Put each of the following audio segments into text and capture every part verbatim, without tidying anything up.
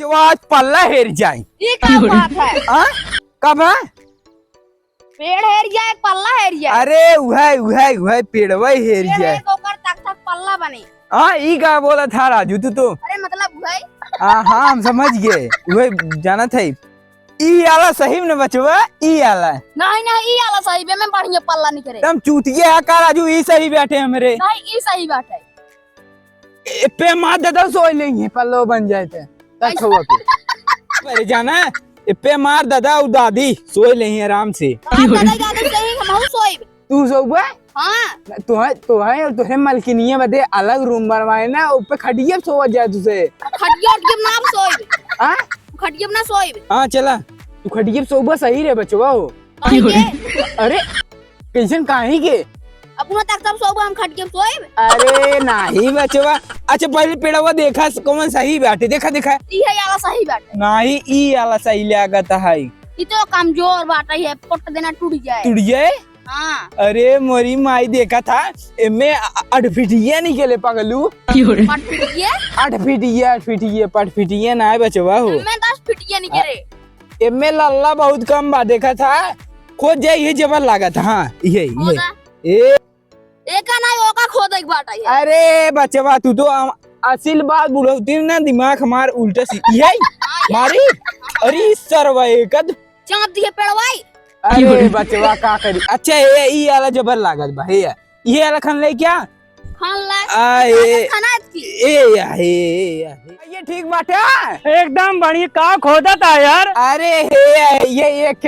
तो आज पल्ला हेर जाए। ई का बात है? हाँ? कब है? पेड़ हेर जाए, पल्ला हेर जाए। अरे उहै, उहै, उहै पेड़वा हेर पेड़ जाए। हेर के ओकर तक तक पल्ला बने। हाँ, ई का बोला था राजू तू तो? अरे मतलब उहै। हाँ, हाँ, हम समझ गए। उहै जानत है। ई आला सही में न बचवा, ई आला। नहीं, नहीं, ई आला सही बे, में बढ़िया पल्ला निकरे। तम चूतिया है का राजू, ई सही बैठे हमरे। नहीं, ई सही बैठे। ए पे मार दादा सोई लेंगे, पल्लो बन जाए ते। तक ऐसा। हुआ के। अरे जाना, ए पे मार दादा और दादी सोई लेंगे आराम से। हाँ, दादा, दादा सही, हम सोई। तू सोबे? हाँ। तोहे, तोहे और तोहे मलकिनिया बदे अलग रूम बनवाए ना, ऊपर खटिया पे सोवा जाए तुसे। खटिया उटिया ना सोई। हाँ? खटिया पे ना सोई। हाँ, चला। तू खटिया पे सोबे सही रे बचवा हो। काहे के? अरे, कैसन काहे के? अपनो तक सब सोबे हम खटिया पे सोई। अरे, नाही बचवा। अच्छा, पहले पेड़वा देखा, कौन सही बाटे? देखा, देखा। ई है आला सही बाटे। नाही, ई आला सही लागत है। ई तो कमजोर बाटे है, पट देना टूट जाए। टूट जाए? हाँ। अरे मोरी माई देखा था, एमे अ-, अठफिटिया निकले पगलू। पटफिटिया? अठफिटिया, अठफिटिया, पटफिटिया ना है बचवा हो। एमे दस फिटिया निकले। एमे लल्ला बहुत कम बा, देखा था, खोद जाए, ये जबर लागत, हाँ, ये, ये। खोदा। ए। एका ना, ओका खोदे के बाटा ये। अरे बचवा, तू तो अम-, असिल बात बुढ़ौती ना, दिमाग हमार उल्टा सी, ये मारी। अरे सरवा, एक चाप दिए पेड़वाई। अरे बचवा का करी। अच्छा, ए, ई आला जबर लागत बा, हे, ये आला खान ले क्या? खान ला। आ, ए, खाना है इसकी। ए, या, हे, ए, या, हे। ये ठीक बाटे? एकदम बढ़िया। का खोदत आ यार? अरे हे, ये एक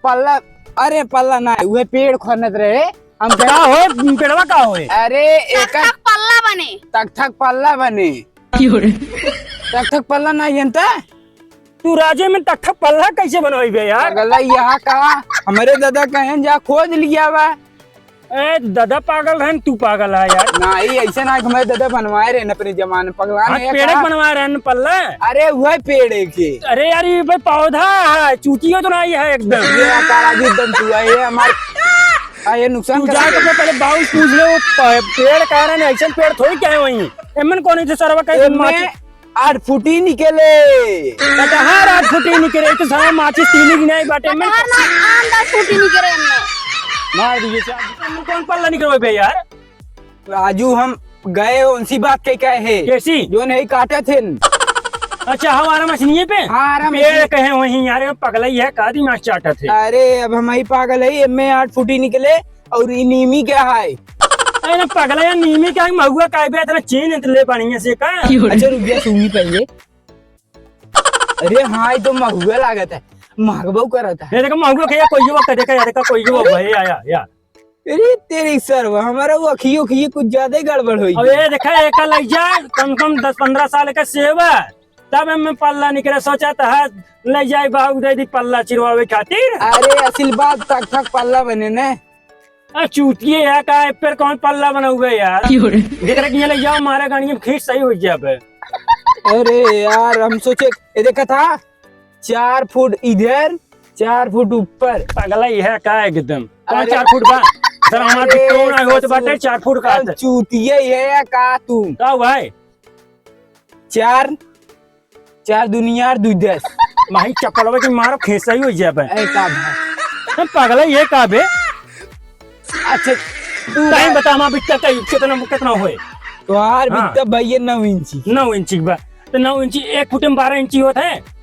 पल्ला, अरे पल्ला ना, उहे पेड़ खोनत रहे। हम का हो, पेड़वा का होए? अरे, तक एकर तक पल्ला बने। तक तक पल्ला बने। की हो रे? तक तक पल्ला ना जनता? तू राजे में तक तक पल्ला कैसे बनवाई बे यार? पगला यहाँ का? हमरे दादा कहन जा खोद लिया बा। ए, दादा पागल रहन, तू पागल है यार। नाही, ऐसे ना, हमरे दादा बनवाए रहे न अपने जमाने, पगला हाँ, नहीं है पेड़े का? बनवाए रहे न पल्ला। अरे, वह पेड़े के। अरे यार, ये भाई पौधा है, चूतियो तो नहीं है एकदम। ये आकार आगे एकदम तू है, ये हमार, आ, ये नुकसान तू कर जाके दे। अपने पहले बाबू से पूछ ले, वो प-, पेड़ कह रहे हैं, ऐसे पेड़ थोड़ी क्या है वहीं। एमन कौन है जो सरवा का एमे माटी? आठ फुटी निकले। कटहर आठ फुटी निकले, तो साला माचिस तीली की नहीं बाटे में। कटहर ना, आम दस फुटी निकले हमने। मार दीजिए, चार फुटी में कौन पल्ला निकलवे बे यार? राजू, हम गए उनसी बात के कहे है। कैसी? जो नहीं काटे थे न। अच्छा, हमारा मछलिए पे? हाँ, आराम पेड़ से। कहे वहीं यार, पगला ही है, का दिमाग चाटत है? अरे, अब हम ही पागल है, एमे आठ फुटी निकले। और ई नीमी क्या है? अरे ना पगला यार, नीमी क्या है? महुआ का बे, इतना चीन इतने बढ़िया से का? अच्छा रुक जा, सुनी पहले। अरे हाँ, ये तो महुआ लागत है, महकबो करत है। ये देखो महुआ के, या कोई युवक का देखा, या देखा कोई युवक भाई, या, या, या। अरे तेरी सरवा, हमारा वो अखियों की ये कुछ ज्यादा ही गड़बड़ होई। अब ये देखा, एक का लग जा, कम कम दस पन्द्रह साल का सेवा, तब हमें पल्ला निकले, सोचा था, ले जाए बाबू दे दी पल्ला चिरवावे खातिर। अरे असिल बात तक तक पल्ला बने ने। आ, चूतिए है का, ए पेड़ कौन पल्ला बना हुआ है यार? क्यों रे? जेकरा के यहाँ ले जाओ, मारा गाड़ी में खींच सही हो जाबे। अरे यार, हम सोचे, ये देखा था, चार फुट इधर, चार फुट ऊपर। पगला ही है का एकदम? कौन अरे, चार फुट बा? सर, हमार अरे, बिट्टो ना होत ससुर, बाटे, चार फुट का हम आता। चूतिए ही है या का तू? का हुआ है? चार, चार दुनिया और दुई दस। माही चप्पलवा के मारो, खेसई हो जाबे। ए, का भाई? हम पगला ये का बे? अच्छा, तू टाइम बता, हमार बिट्टा का कितना, कितना होए? तोहार हाँ। बिट्टा भैया नौ इंची। नौ इंची बा। तो नौ इंची, एक फुट में बारह इंची होत है।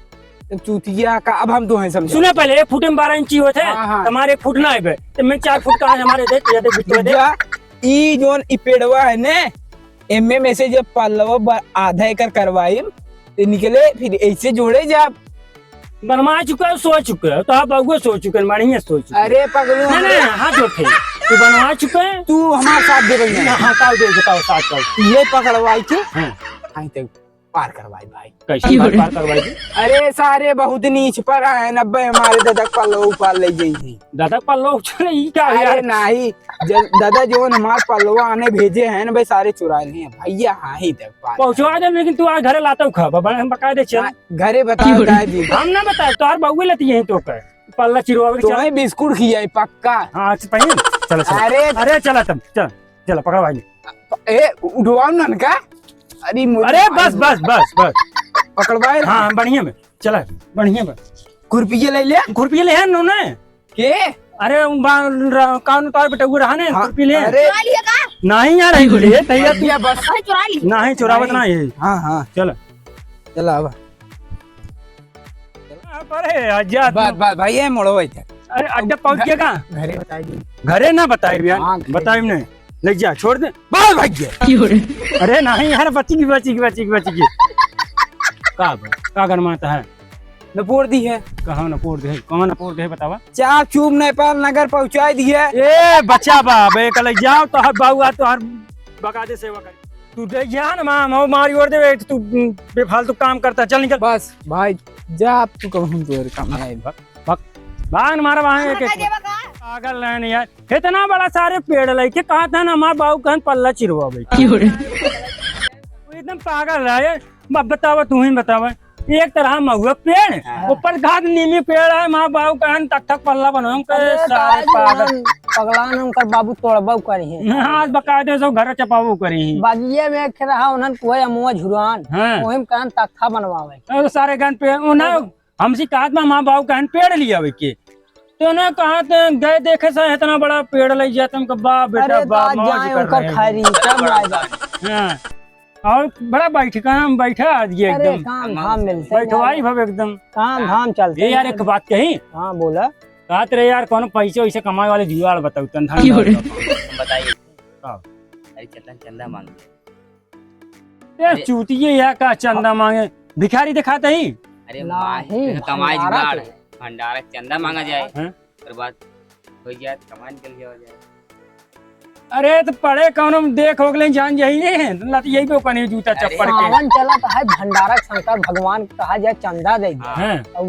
तो चूतिया का, अब हम तो हैं समझा। सुने पहले, एक फुट में बारह इंची होत है, हाँ, हाँ। तुम्हारे एक फुट ना आए बे। तो मैं चार फुट का आज हमारे दे, ये दे बिट्टा दे। जा, ई जोन ई पेड़वा है ने, एमे में से जब पल्लवा ब-, आधा एकड़ करवाइब, तो निकले, फिर ऐसे जोड़े जाब। बनवा चुका है, सो चुका है, तो आप बउआ सो चुके हैं, बढ़िया सो चुके हैं। अरे पगलू, नहीं, हमरे नहीं, हाथ जोड़ के। तू बनवा चुका है? तू हमारे साथ दे भैया। हाँ, हाँ, का दे, बताओ, साथ का। ये पकड़वाई के, हाँ। आई तक पार करवाई भाई। कैसे पार, पार करवाई जी? अरे सारे बहुत नीच पर है, नब्बे हमारे दादा पल्लवा ऊपर ले जाई। दादा पल्लवा उछले, ई का अरे यार? नाही, जब दादा जोन हमार पल्लवा आने भेजे हैं ना भाई, सारे चुरा लिए हैं। भैया हाँ ही तक पार। पहुँचवा दे, लेकिन तू आज घरे लाता हूँ खा, बाबा, हम बका दे चल। हाँ, घरे बताओ दादी। हम ना बताए, तोहार बउए लेती यहीं तो कर। पल्ला चिरवावे के तो चल। मैं बिस्कुट खियाई पक्का। हाँ, अच्छा, पहले चलो, चलो। अरे। अरे, चला तब, चल, चला, पकड़वा ले। ए, उठवाओ ना का? अरे, मुझे अरे, मार बस, दो। बस, बस, बस। पकड़वाए रहा। हाँ, बढ़िया बा। चला, बढ़िया बा। खुरपिया ले ले। खुरपिया ले है नू ने? के? अरे, उ बा-, र-, कान उतार बेटा, वो रहा ने, हाँ, खुरपी ले। अरे। चुरा लिए का? नहीं यार, नहीं ले, तैयार तू। भैया, बस। अरे, चुरा ली। नहीं, चुरावत नहीं। नहीं है। हाँ, हाँ। चला। चला, अब। अरे, आजा बस, तू। बस, भाई, ये मोड़ो भाई। अरे, अड्डा पहुंच गया का? घरे बताई दी। घरे ना बताई भैया, हाँ, घरे। बताई नहीं। ले जा, छोड़ दे। बस भाग गया। क्यों रे? अरे नहीं यार, बची गई, बची गई, बची गई, बची गई। का बा? का गरमाता है? नपोर दी है। कहाँ नपोर दे? कहाँ नपोर दे बतावा? चाप चुप नेपाल नगर पहुँचाई दी है। ए बच्चा बा, बे कल जाओ तो हर बाऊ आ तो हर बकायदे सेवा कर। तू दे जा ना माँ, माँ मारी ओर दे, तू बेफालतू काम करता, चल निकल। बस भाई, जा आप, तू कहूँ तो काम नहीं। भग, भग, भाग न मारा वहाँ एक, एक। पागल है नहीं यार। इतना बड़ा सारे पेड़ लइके कहा था ना, हमार बाबू कहन पल्ला चिरवावे। क्यों रे? वो एकदम पागल है ये। अब बतावा, तू ही बतावा। एक तरह महुआ पेड़, हाँ। ऊपर घात नीमी पेड़ है, हमार बाबू कहन तख्ता पल्ला बनाऊं के अरे सारे दादा, पागल। पगलान उनकर बाबू तोड़बा करी है। हाँ, आज बकायदे से घर चपावो करी है। बगिया में एक रहा उन्हन कोई अमुआ झुरान, हाँ। वही में कहन तख्ता बनवावे। अरे सारे गन पे, वो ना, हमसे कहत बा, हमार बाबू कहन पेड़ लियावे के। तो ना कहा तो गए देखे से इतना बड़ा पेड़ लग जाता, हमको बा बेटा, अरे बा, बात मौज जाए कर ओकर रहे हैं। खैरी, तब आ जाए। हाँ। और बड़ा बैठ का हम बैठा आज ये अरे एकदम। काम धाम मिलते बैठवाई हैं। भव एकदम। काम धाम चलते ये यार हैं। एक बात कही। हाँ, बोला। कहत रहे यार, कोनो पैसे वैसे कमाए वाले जुगाड़ बताओ, तन धन क्यों रे? बताओ। बताइए। हाँ। अरे चंदा, चंदा मांग ले। ए, अरे। चूतिए या का चंदा मांगे? भिखारी दिखाते ही? अरे नाही, मांग, कमाई भंडारा जुगाड़ के। है। भंडारा के चंदा मांगा जाए। हैं? ओकर बाद हो जाए, कमाई निकल जाए, हो जाए। अरे, तो पड़े कौनो में देख हो गले, जान जाइए, लत यही पे ओकने जूता अरे। चप्पल के। सावन चला तो है, भंडारा के शंकर भगवान के कहा जाए, चंदा दे दे। हाँ। हैं? और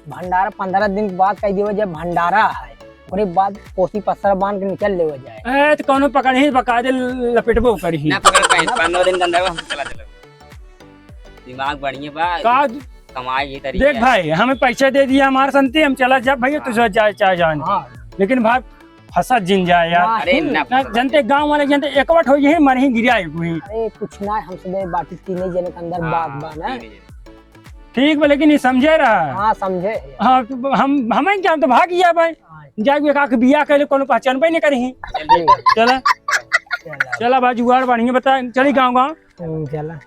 भंडारा पंद्रह दिन के बाद कह दियो, जब भंडारा है, ओकरे बाद पोसी पसरा बांध के निकल लेवे जाए। ए, तो कौनो पकड़ ही, बकायदे लपेटबो करी। ना पकड़ पाए, पंद्रह दिन के अंदर हम चला चलो। दिमाग बढ़िया बा। का? कमाई ये तरीका देख है। भाई, हमें पैसा दे दिया हमारे संती, हम चला जा भैया, हाँ। तुझे जाए चाहे जान। हाँ। लेकिन भाई, फंसा जिन जाए यार। अरे ना ना, फंसा। जनते गांव वाले जनते एकवट हो यही मरही गिरा है कोई। अरे कुछ ना, हम सब बाटी तीन जने के अंदर हाँ, बात बा ना। तीन जने। ठीक बा, लेकिन ये समझे रहा। हाँ, समझे। हाँ, तो हम, हम ही जान तो भाग गया भाई। हाँ। जाके एक आंख बिया कहले कोनो पहचान पे नहीं करी। चल, चला। चला। चला भाई, जुगाड़ बढ़िया बता, चली गाँव गाँव। हम्म, चला।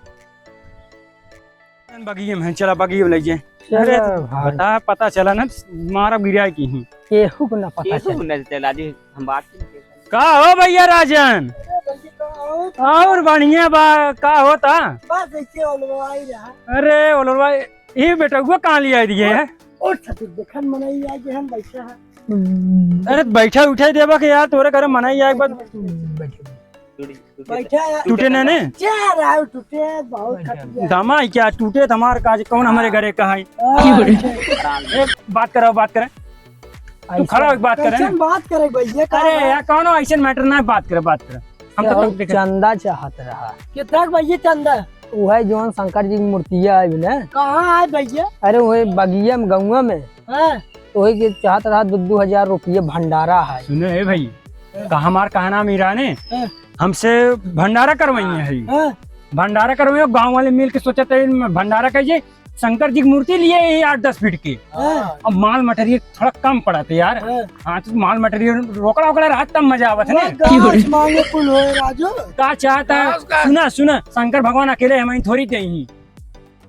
बगिये में है, चला बगिये में ले जाए। चला अरे, भाई। बता, पता चला ना, मारा गिरा की ही। केहू को ना पता केहू चला। ना चला, जी, हम बात नहीं करते। का हो भैया राजन? अरे भैया, का हो? और बढ़िया बा, का होता? बस ऐसे ओलवाई रहा। अरे, ओलवाई, ये बेटउआ कहाँ ले आई दिए है? और ससुर देखन मनई आ जे हम बैठा है। अरे, बैठा उठा देबा के यार, तोरे घर मनई आए के बाद। बैठो। टूटे, टूटे। बैठा है। टूटे ना ने? चार आउ टूटे, बहुत बैठा। खटिया। दामा ही क्या टूटे तुम्हार काज, कौन हमारे घरे का है? हाँ। ए, बात करो, बात करें। तू ऐसे खड़ा होके बात करें। कैसन बात करे भैया, का अरे बात? यार, कौनो ऐसन matter ना है, बात करे, बात करे। हम तो क्या देखे। चंदा चाहत रहा। कितना के भैया चंदा? वह जौन शंकर जी की मूर्तिया है ना। कहाँ है भैया? अरे वही बगिया में, गौवा में। हाँ। तो वही के चाहत रहा, दो, दो हजार रुपये भंडारा है। सुने, ए भाई, हाँ। का हमार कहना में रहा ने, हाँ। हमसे भंडारा करवाई है। हाँ। भंडारा करवाई, गाँव वाले मिल के सोचत है, भंडारा कहिए, शंकर जी की मूर्ति लिए ही आठ दस फीट की। हाँ। अब माल material थोड़ा कम पड़ा था यार। हाँ। हाँ, तो माल material रोकड़ा वोकड़ा रहा, तब मजा आवत है ना। गाछ मांगे कुल होए राजू। का चाहता है? गाछ का। सुना, सुना, शंकर भगवान अकेले हमें थोड़ी दे ही।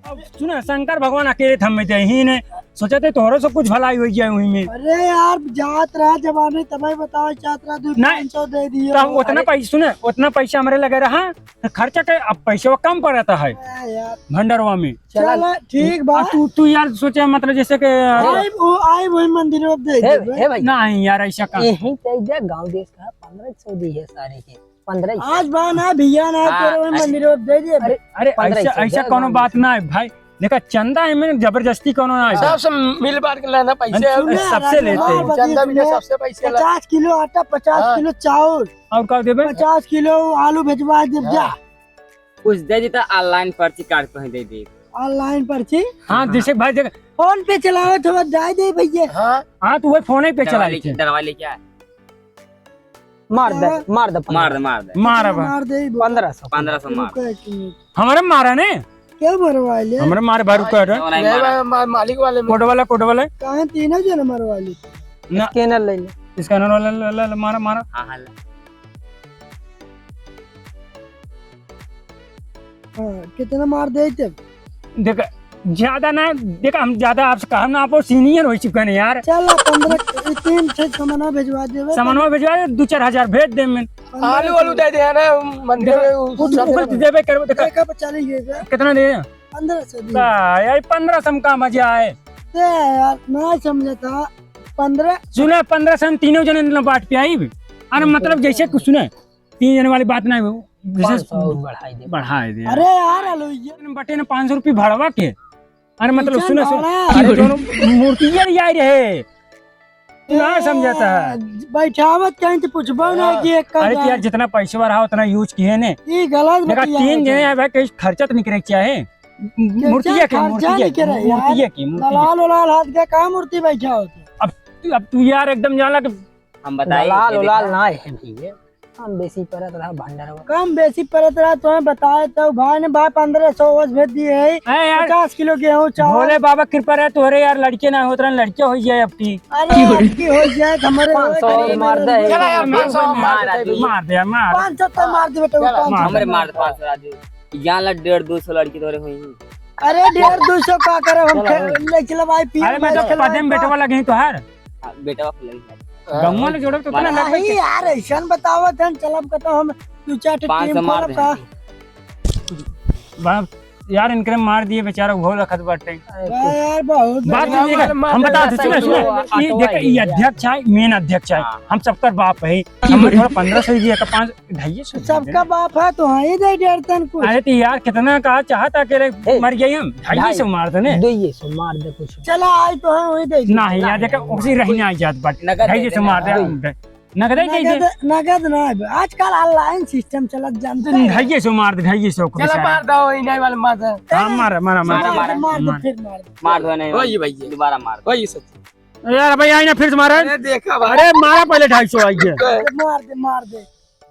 अब सुना, शंकर भगवान अकेले थम में दे ही ने। सोचा थे तोहरो से कुछ भलाई हो जाए वही में। अरे यार, जात रहा जमाने, तबे बताओ, जात रहा, दो नहीं, पाँच सौ दे दियो। तो उतना अरे। पैसा, सुना, उतना पैसा हमारे लगे रहा, तो खर्चा के अब पैसा कम पड़ता है अरे यार। भंडारवा में। चला, चला, ठीक बा। आ, तू, तू यार सोचे, मतलब, जैसे कि, आई, वो, आई वही मंदिर में दे हे, देबे। हे भाई। नहीं यार, ऐसा का? यही कह दे, गाँव देश का पन्द्रह सौ दी है सारे के। पन्द्रह। आज बा ना भैया ना, हाँ, तेरे वही अरे, मंदिर में दे दे। अरे, अरे, पन्द्रह ऐसा, सौ ऐसा दे कोनो गाँव बात देश। ना है भाई। देखा, चंदा है, में जबरदस्ती कोनो ना है। सबसे मिल बांट के लेना पैसे। सुने, सबसे राजू, लेते हैं। हाँ, चंदा भी सुने, सबसे पैसे ला। पचास किलो आटा, पचास हाँ। किलो चाउर। और का देबे? पचास किलो आलू भेजवा देब जा। हाँ। कुछ दे दी तो online पर्ची काट के कहीं दे दी। Online पर्ची? हाँ, हाँ। जैसे भाई देख। PhonePe चलावत हो, जाए दे भैया। हाँ। हाँ, तो वही PhonePe चला डरवा लेके, लेके। डरवा लेके आ। मार दे, हाँ। मार दे, मार दे, मार दे। मार अब। मार दे, बोल। पन्द्रह सौ। पन्द्रह सौ मार। रुको एक मिनट। हमारे मारा ने? क्या मरवा ले? हमरे मारे भाई रुका है। नहीं, नहीं, मारा। मा-, मा-, मालिक वाले में। कोड वाला, कोड वाला। कहाँ तीनों जने मरवा ले? ना। Scanner ले ले। Scanner वाला ले, ले, ले, मारा, मारा। हाँ, हाँ, ले। हाँ, कितना मार दे तब? देख, ज्यादा ना, देख, हम ज्यादा आपसे कहा ना, आप senior हो चुके हैं यार। चल, पन्द्रह, तीन छह सामाना भिजवा देबे। सामाना भिजवा दे, दो चार हजार भेज दे मैं। आलू वालू दे दे ना, मंदिर देखो, में उ कुछ साथ ऊपर में। देबे करबो, देखो। देखो, चली गई बे। कितना दे? पन्द्रह सौ दे। का यार, पन्द्रह सौ में का मजा आए? दे यार, ना समझता। पन्द्रह। सुना, पन्द्रह सौ में तीनों जने ना बांट पे आई भी। अरे मतलब जैसे कुछ सुने, तीन जने वाली बात ना हो, जैसे पाँच सौ और बढ़ाई दे। बढ़ाई दे। अरे यार, आलू ये बटे ना पाँच सौ रुपये भाड़वा के। अरे मतलब, किचन सुनो, सुनो। भाड़ा। अरे, दोनों मूर्ति यार, यार है। तू ना ए, समझता है। बैठावत कहीं तो पूछबो ना कि एक का अरे, तो यार, जाए। जितना पैसे वाला है, उतना use किए ने। ई गलत देखा, बतिया तीन है। जने आए भाई, कहीं खर्चा तो निकले के चाहे। मूर्ति खर्चा के, खर्चा मूर्ति निकले के, यार। मूर्ति के, मूर्ति के। दलाल उलाल हाथ का का मूर्ति बैठा होता? अब तू, अब तू यार, एकदम जान ला कि हम बताई, दलाल ये उलाल देखा। ना है भैया। कम बेसी परत रहा भंडारवा। कम बेसी परत रहा, तोहे बताए तो भाई ने भाई पन्द्रह सौ ओस भेज दिए है। ए यार, पचास किलो गेहूं, चावल। भोले बाबा कृपा रहे तोहरे यार, लड़के ना होत रहन, लड़के हो जाए अब की। अरे, अब की हो जाए तो हमारे पाँच सौ और मार दे। चला यार, पाँच सौ मार दे। मार दे, मार। पाँच सौ तो मार दे बेटा, चला, पाँच सौ हमरे मार। मार दे पाँच सौ राजू। जान ला डेढ़ दो सौ लड़के तोरे होई। अरे, डेढ़ दो सौ का करे हम चला। खे-, ले चला भाई, पी अरे, मैं तो पदे में बेटवा लगे ही तोहार। हाँ, बेटवा को लगे। गौवा ले जोड़ब तो उतना लगबे नहीं के। यार, ऐसन बतावत हन, चलब का तो हम दो चार ठे पाँच सौ team मार खोलब दे। का। बा-, यार, इनकरे मार दिए बेचारा, वो रखत बाटे। अरे, वाह यार, बहुत बात बढ़िया। सुनिए, हम बता दे, सुने, सुने, ये देख, ये अध्यक्ष है, main अध्यक्ष है, हाँ। हम सबकर बाप है, हम थोड़ा पन्द्रह सौ दिया का पाँच, ढाई सौ दे सबका देना। बाप है तो हाँ ही दे डेढ़ तन कुछ। अरे तो यार, कितना का चाहता के रे, ए, मर गई हम, ढाई सौ मार देने। दो ये सौ मार दे कुछ। चला, आई तो हाँ, वही दे दे। नहीं यार, देखा, उसी रही ना जात बात। नगद ढाई दे सौ देना। मार दे। दो। नगद ही दे दे। नगद, नगद ना है, आजकल online system चलत जानते हैं। ढाई सौ मार दे, ढाई सौ को चला बेचारा। मार दो, इन्हीं वाले मार दे। हाँ, मार, मार, मार। मार, मार, मार दे, मार। फिर मार दे। मार दो नहीं, वही भैया। दोबारा मार दो। वही सच। यार भाई, आई ना फिर से मारे। अरे देखा भाई। अरे मारा पहले ढाई सौ आई है। मार दे, मार दे।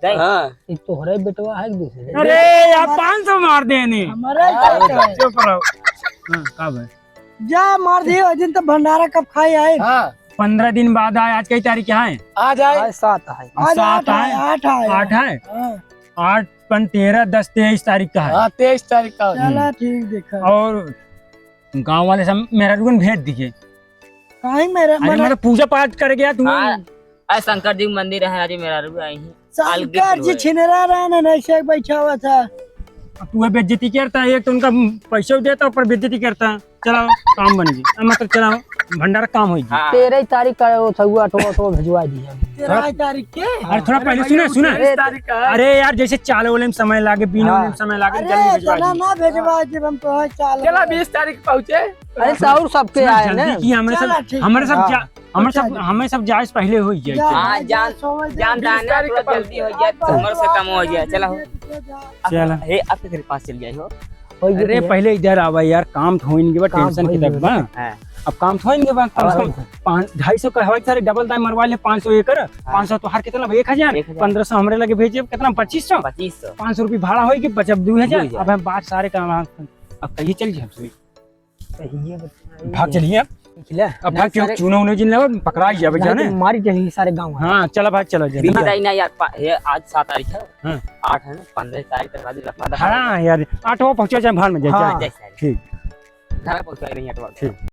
दे। हाँ। एक तोहरे बेटवा है, एक दूसरे। अरे यार, पाँच सौ मार देने। हमारा ही चाचा है। चुप रहो। हाँ, का भाई? जा मार दिए, उस दिन तो भंडारा कब खाए आए? हाँ। पन्द्रह दिन बाद आए, आज कई तारीख है? आज आए। आज सात है। आज सात आठ है, है। आठ है। आठ है? हाँ। आठ पन तेरह, दस, तेईस तारीख का है। हाँ, तेईस तारीख का है। चला, ठीक देखा। और गाँव वाले सब मेहरारुअन भेज दिए। काहे मेरा अरे, मन मतलब, पूजा पाठ कर गया तू। हाँ, अरे, शंकर जी के मंदिर है, अरे, मेहरारू आई हैं। शंकर जी छिनरा रहा ना, नहीं से बैठा हुआ था। अब तू बेइज्जती करता है, एक तो उनका पैसा देता, ऊपर बेइज्जती करता है। चलाओ, काम बन गई। अब मतलब, चलाओ, भंडारा काम होई गई। हाँ। तेरह तारीख का वो सगुआ ठो, ठो भिजवा दिया। तेरह तारीख के? अरे, थोड़ा पहले सुना, सुना। तेईस तारीख का है। अरे यार, जैसे चाले वाले में समय लागे, बीने वाले में समय लागे, अरे, जल्दी भिजवा दी। ना भेजवा, जब हम तो है चाले चला, वाले। बीस तारीख पहुँचे। अरे, तो और सबके सुना, आए जल्दी ना। की, हमारे सब, चला, ठीक हमारे है। सब हाँ। जा-, हमारे सब, अच्छा, हमें सब जाए से पहले हो जाए। जा, हाँ, जा, जान, सो जाए, जान बीस दाना तारीख थोड़ा को जल्दी हो जाए, हाँ, उम्र से कम हो जाए, चला हो। जा। चला। हे, आपके घर पास चल जाए हो। अरे, पहले इधर आवा यार, काम तो होइन के बाद, काम tension के तक बा। हाँ। अब काम तो होइन के बाद, कम से कम हाँ। पाँच, ढाई सौ का हवाई सारे double दाई मरवा ले, पाँच सौ एकर, हाँ। पाँच सौ तोहार कितना भाई? एक हजार? एक हजार। पन्द्रह सौ हमरे लगे भेजे, कितना? पच्चीस सौ? पच्चीस सौ। पाँच सौ रुपये भाड़ा होई कि बचब दो हजार। दो हजार। अब हम बात सारे का, अब कहिए चल जाए। कहिए बताइए। भाग चलिए अब। निकला। अब ना भाग, क्यों सारे चूना उना जिन लगा, पकड़ा ही जावे नहीं जाने। तो मारी चलेंगे सारे गाँव में। हाँ, चला भाग, चला जाए। बीस तारीख ना यार, पा-, ये आज सात तारीख है। हाँ। आठ है ना, पन्द्रह तारीख तक राजू लफड़ा दफा हाँ यार, आठ वो पहुँचा जाए, भाड़ में जाए, हाँ। जाए। जाए सारे। ठीक। घर पहुँचा रही है, ठीक।